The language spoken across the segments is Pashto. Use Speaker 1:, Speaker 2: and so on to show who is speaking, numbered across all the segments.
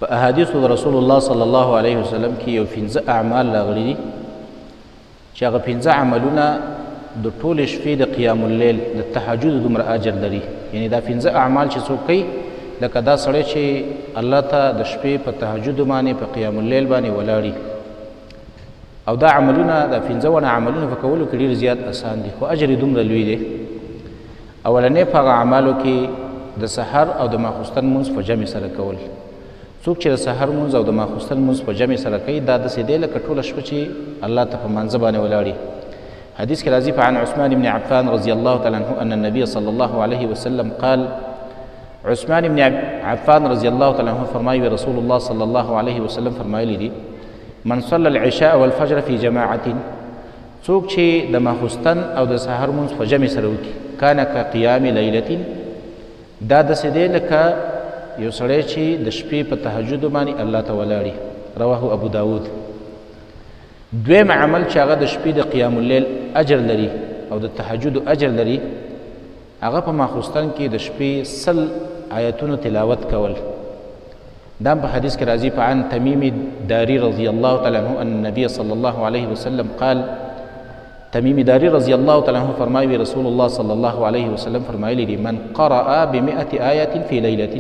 Speaker 1: په احادیثو د رسول الله صلی الله علیه وسلم کې یو پنځه اعمال راغلي دي چې هغه پنځه عملونه د ټولې شپې د قیام اللیل د تهجد دومره اجر لري. یعنی دا پنځه اعمال چې څوک کوي، لکه دا سړی چې الله ته د شپې په تهجد باندې په قیام اللیل باندې ولاړي، او دا عملونه دا پنځه واړه عملونه په کولو کې ډېر زیات اسان دي، خو اجر یې دومره لوی دی. اولنی په هغه اعمالو کې د سحر او د ماخوستن لمونځ په جمع سره کول. څوک چې د سحر لمونځ او د ماخوستن لمونځ په جمع سره کوي، دا داسې دی لکه ټوله شپه چې الله ته په مانځه باندې ولاړي. حدیث کې راځي عن عثمان بن عفان رضی الله تعالی عنه ان النبي صلی الله علیه وسلم قال، عثمان بن عفان رضی الله تعالی عنه فرمایي رسول الله صلی الله علیه وسلم فرمایلی دي، من صلى العشاء والفجر في جماعة، څوک چې د ماخوستن او د سحر لمونځ په جمع سره وکړي، کان کقیام لیلة، دا داسې دی لکه یو سړی چې د شپې په تهجد باندې الله ته ولاړي. رواه ابو داود. دویم عمل چې هغه د شپې د قیام اللیل اجر لري او د تهجد اجر لري، هغه په ماخوستن کې د شپې 100 آیتونو تلاوت کول. دا په حدیث کې راځي عن تمیم داری رضی الله تعالی عنه ان النبي صلی الله علیه وسلم قال، تمیم داری رضی الله تعالی عنه فرمایي رسول الله صلی الله علیه وسلم فرمایلی دي، من قرأ ب100 آیة فی لیلة،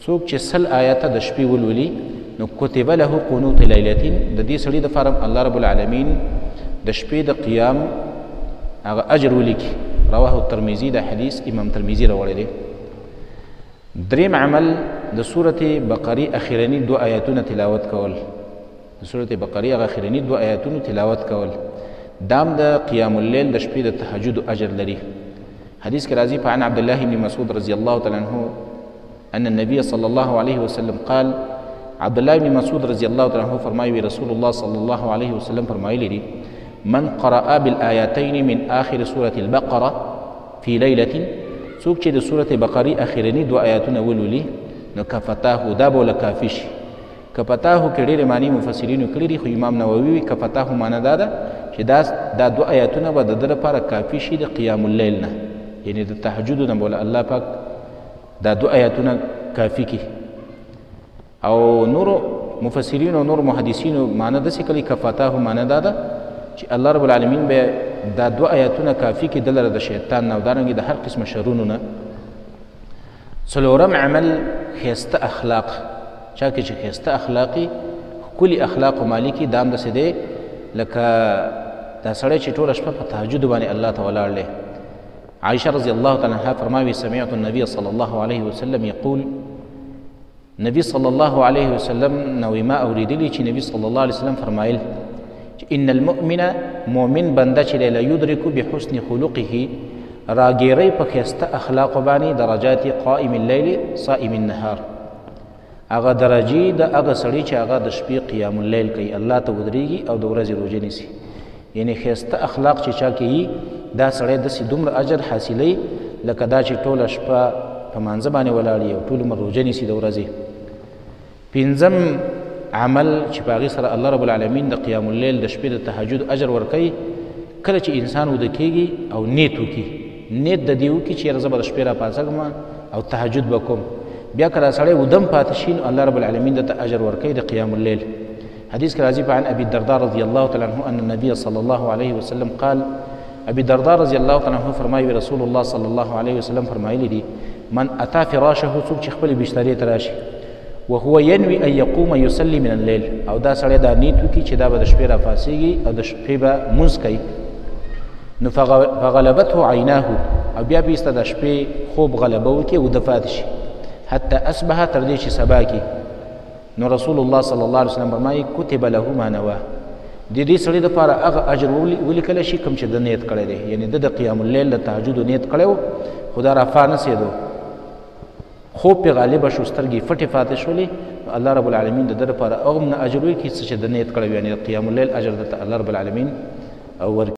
Speaker 1: څوک چې 100 آیته د شپې ولولي، نو کتب له قنوت لیلة، د دې سړي دپاره الله رب العالمین د شپې د قیام هغه اجر ولیکي. رواه الترمذي. دا حدیث امام ترمذي راوړی دی. دریم عمل د سورة بقرې اخرني دوه آیتونه تلاوت کول. د سورة بقرې هغه اخرني دوه آیتونو تلاوت کول، دام د قیام اللیل د شپې د تهجد اجر لري. حدیث کې راځي عن عبد الله بن مسعود رضی الله تعالی عنه ان النبي صلی الله علیه وسلم قال، عبد الله بن مسعود رضی الله تعالی عنه فرمایي رسول الله صلی الله علیه وسلم فرمایلی دي، من قرأ بالآیتین من آخر سورة البقرة في لیلة، څوک چې د سورة بقرې اخرني دوه آیاتونه ولولي، نو کفتاه، دا به له کافي شي. کفتاه کې ډېرې معنی مفسرینو کړي دي، خو امام نووي وایي کفتاه معنی دا ده چې دا دوه آیاتونه به د ده لپاره کافي شي د قیام اللیل نه، یعنې د تهجد نه به له الله پاک دا دوه آیاتونه کافي کړي. او نورو مفسرینو او نورو محدثینو معنی داسې کړې، کفتاه معنی دا ده چې الله رب العالمین به دا دوه آیاتونه کافي کړي ده لره د شیطان نه او دارنګې د هر قسمه شرونو نه. څلورم عمل ښایسته اخلاق. چا کې چې ښایسته اخلاقي ښکلي اخلاقو مالکي، دا هم داسې دی لکه دا سړی چې ټوله شپه په تهجد باندې الله ته ولاړ دی. عائشة رضی الله تعالی عنها فرمایي سمعت النبي صلی الله علیه وسلم یقول، نبی صلی الله علیه وسلم نوې ما اورېدلي چې نبی صلی الله علیه وسلم فرمایل چې ان المؤمن، مؤمن بنده چې دی، لا یدرک بحسن خلقه، راګیری په ښایسته اخلاقو باندې درجات قائم اللیل صائم النهار، هغه درجې د هغه سړي چې هغه د شپې قیام اللیل کوي، الله ته ودرېږي او د ورځې روژه نیسي. یعنې ښایسته اخلاق چې چا کې وي، دا سړی داسې دومره اجر حاصلوي لکه دا چې ټوله شپه په مانځه باندې ولاړ وي او ټول عمر روژه نیسي د ورځې. پنځم عمل چې په هغې سره الله رب العالمین د قیام اللیل د شپې د تهجد اجر ورکوي، کله چې انسان وده کېږي او نیت وکړي، نیت د دې وکړي چې یاره زه به د شپې راپاڅېږم او تهجد به کوم، بیا که دا سړی وده هم پاتې شي، نو الله رب العالمین ده ته اجر ورکوي د قیام اللیل. حدیث کې راځي عن ابي الدرداء رضی الله تعالی عنه ان النبي صلی الله علیه وسلم قال، ابي الدرداء رضی الله تعالی عنه فرمایي رسول الله صلی الله علیه وسلم فرمایلی دي، من اتا فراشه، څوک چې خپلې بسترې ته راشي، وهو ينوي ان يقوم يصلي من الليل، او دا سړی دا نیت وکړي چې دا به د شپې راپاڅېږي او د شپې به لمونځ کوي، نو فغلبته عیناه، او بیا پې د شپې خوب غلبه وکړي او وده پاتې شي، حتی اصبح، تر دې چې سبا کړي، نو رسول الله صلی الله علیه وسلم فرمایي کتب له ما نواه، د دې سړي دپاره هغه اجر ولیکل شي کوم چې ده نیت کړی دی، یعنې ده د قیام اللیل د تهجدو نیت کړی و، خو دا رافا نه سېدو، خوب پې غالبه شو، سترګې فټې پاتې شولې، نو الله رب العالمین د ده لپاره هغه نه اجر ورکړي څه چې ده نیت کړی وي، یعنې د قیام اللیل اجر ده ته الله رب العالمین ورکړي.